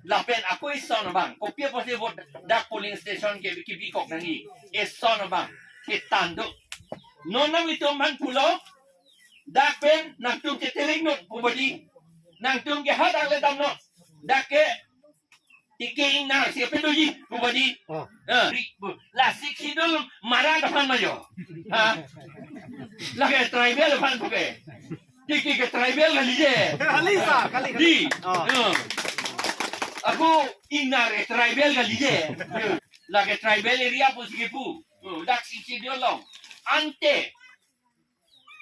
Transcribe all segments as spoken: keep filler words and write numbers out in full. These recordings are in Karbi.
Lapen ako eson abang, kopi apotsi vote dak polling station ke kebikok nangji, eson abang kethan do. Non nanglitum aphan pulo, dak pen nangtum chetelek non pu badi, nangtum ke hadak le damnon, dak ke Tiki Ingnar si kepadoji pu badi. Oh. Eh, ri-, bu-, la Sixth Schedule Mara aphan ma jo. Ha? Lake tribal aphan puke. Tiki ke tribal kali je. Kali sa, kali, kali. Di. Oh. Eh. Ako Ingnar ke tribal kali je. Lake tribal area pusi kepu. Eh, dak Sixth Schedule along. Ante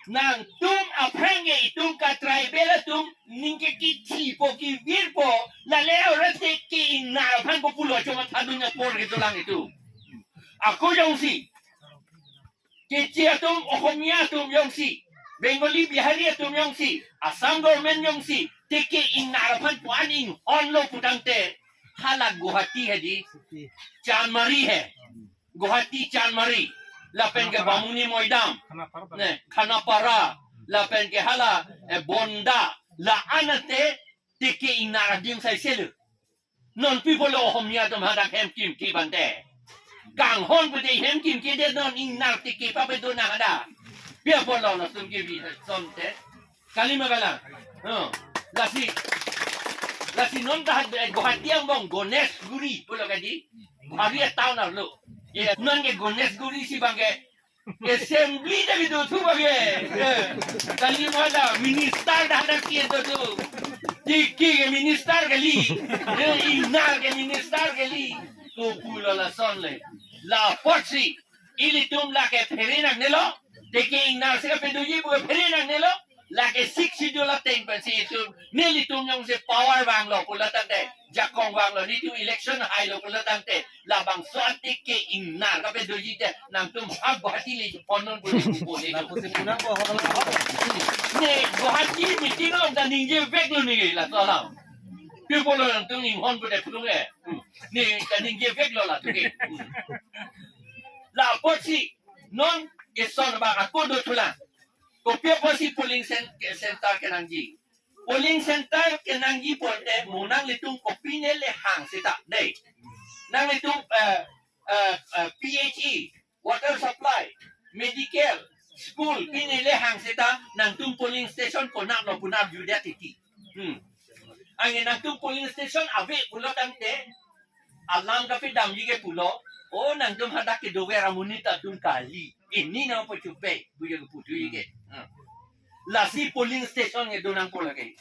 nangtum aphan ke itum ka tribal atum ning ke kithi po kivir po, lale ora Tiki Ingnar aphan ko pulo choma thadun apor ke dolang itum. Ako jongsi, Keche atum, Ohomia atum jongsi, Bengali, Bihari atum jongsi, Assam government jongsi Tiki Ingnar aphan pu-an inghon lo putangte, hala Guwahati hedi, Chandmari he. Guwahati Chandmari, lapen ke Khanapara. Bamuni Moidam, Khanapara. Ne, Khanapara, lapen ke hala, eh, Bonda, la-an ate Tiki Ingnar adim sai selu. Non pi pulo Ohomia atum hadak hem kimki bante. Kanghon pute hem kimki de non Ingnar Tiki pape do na hada. Pi pulo non tum kibi sonte. Kali ma kalang. Oh. Lasi, lasi non dah Guwahati angbong Ganeshguri pulo kadi. Hari town arlo. Ye, non ke Ganeshguri si abang ke assembly dak kedo thu abang ke. Eh, kali ma la minister dak dak kedo thu. Tiki ke minister kali. Eh, Ingnar ke minister kali. Ko pulo lason le. La apotsi ilitum lake phere nangnelo. Tiki Ingnar si kepadoji pu phere nangnelo. Lake Sixth Schedule ateng pensi itum, nelitum jongsi power vanglo pulo tangte, jakong vanglo, nelitum election hailo pulo tangte, labangso a Tiki Ingnar kapadoji te, nangtum ha Guwahati le ponnon pulo pulo le. Lapusi punang po, ho, ho, ho. Ne Guwahati meeting along ta ningjeveklo ne laso alam. Pi pulo nangtum inghon pute putung e. Ne ta ningjeveklo la tuke. La apotsi non eson abang ako do thulang. Kopi apotsi polling cen-, center kenangji. Polling center kenangji pulote mo nanglitum kopine le hang seta dei. Nanglitum, eh, eh, eh, P H E, water supply, medical, school, pine le hang seta nangtum polling station konatlo pu nang juda titi. Hmm. Anke nangtum polling station ave pulo tangte, alam kapedamji ke pulo, o nangtum hadak kedover amonit atum kali. Ini nang pachupe, buja ke putu ke. Hmm. Lasi polling station ke do nangpo lake.